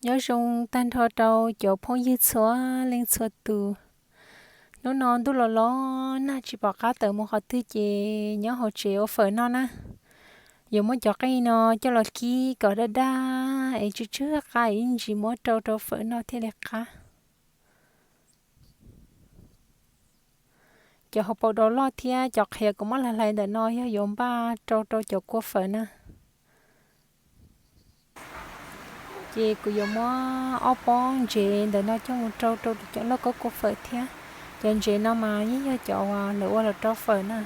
Nyob zoo tag nrho rau cov phooj ywg txhua leej txhua tus. Hnub no ntuj los los nag tsis pom qab tawm mus qhov twg ces nyob hauv tsev ua fawm noj na. Yuav muab cov qej no coj los kib kom daj daj es tsw tsw qab ib ntsis muab rau rau fawm noj thiaj li qab. Cov hauv paus dos loj thiab cov qhiav kuv muab hlais hlais ntawm no yog yuav npaj rau rau cov kua fawm na. Ces kuv yuav muab ob pob ntsev ntawm no coj mus rau rau cov lauj kaub kua fawm thiab. Cov ntsev no mas yeej yog cov uas lawv ua los rau fawm na.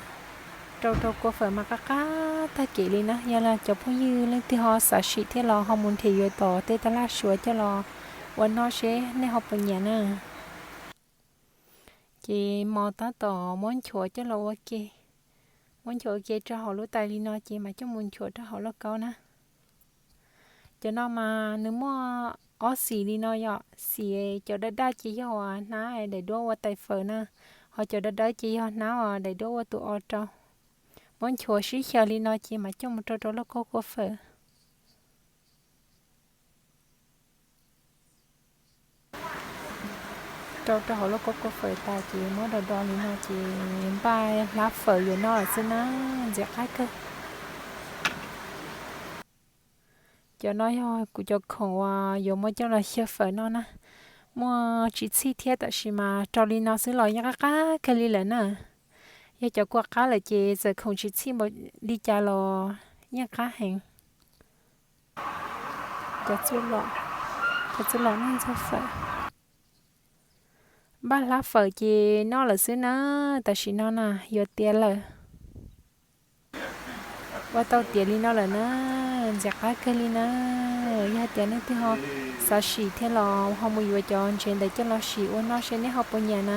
Rau rau kua fawm mas qab qab tag kev li na. Yog li cov phooj ywg leej twg ho xav sim thiab los ho mus nrhiav yuav tom tej taj laj suav coj los ua noj seb nej ho puas nyiam na. Ces mos tab tom muab nchuav coj los ua ke. Muab nchuav ua ke rau hauv lub tais li no ces mam coj mus nchuav rau hauv lauj kaub na. Cov no mas nws muaj ob xim li no yom, xim cov daj daj ces yog uas hnab daim duab ua tais fawm na, ho cov dawb dawb ces yog hnab uas daim duab ua tus o rau. Muab nchuav sib xyaw li no ces mam coj mus rau rau lauj kaub kua fawm. Rau rau hauv lauj kaub kua fawm tas ces muab do do li no ces npaj hlab fawm yuav noj lawm xwb na, ntxim qab kawg. Cov no yog kuv cov khoom uas yuav muab coj los xyaw fawm noj na. Muaj tsis txhij thiab tab sis mas rau li no xwb los yeej qab qab kawg li lawm na. Yog cov kua qab lawm ces txawm khoom tsis txhij npaum li cas los yeej qab heev. Cov txuj lom, cov txuj lom noj ntxuag fawm. Npaj hlab fawm ces noj lawm xwb na, tam sim no na yuav tiav lawm. Ua tau tiav li no lawm na, ntxim qab kawg li na. Yog tias nej twb ho xav sim thiab los ho mus yuav cov ntsev ntawd coj los sim ua noj seb nej ho puas nyiam na.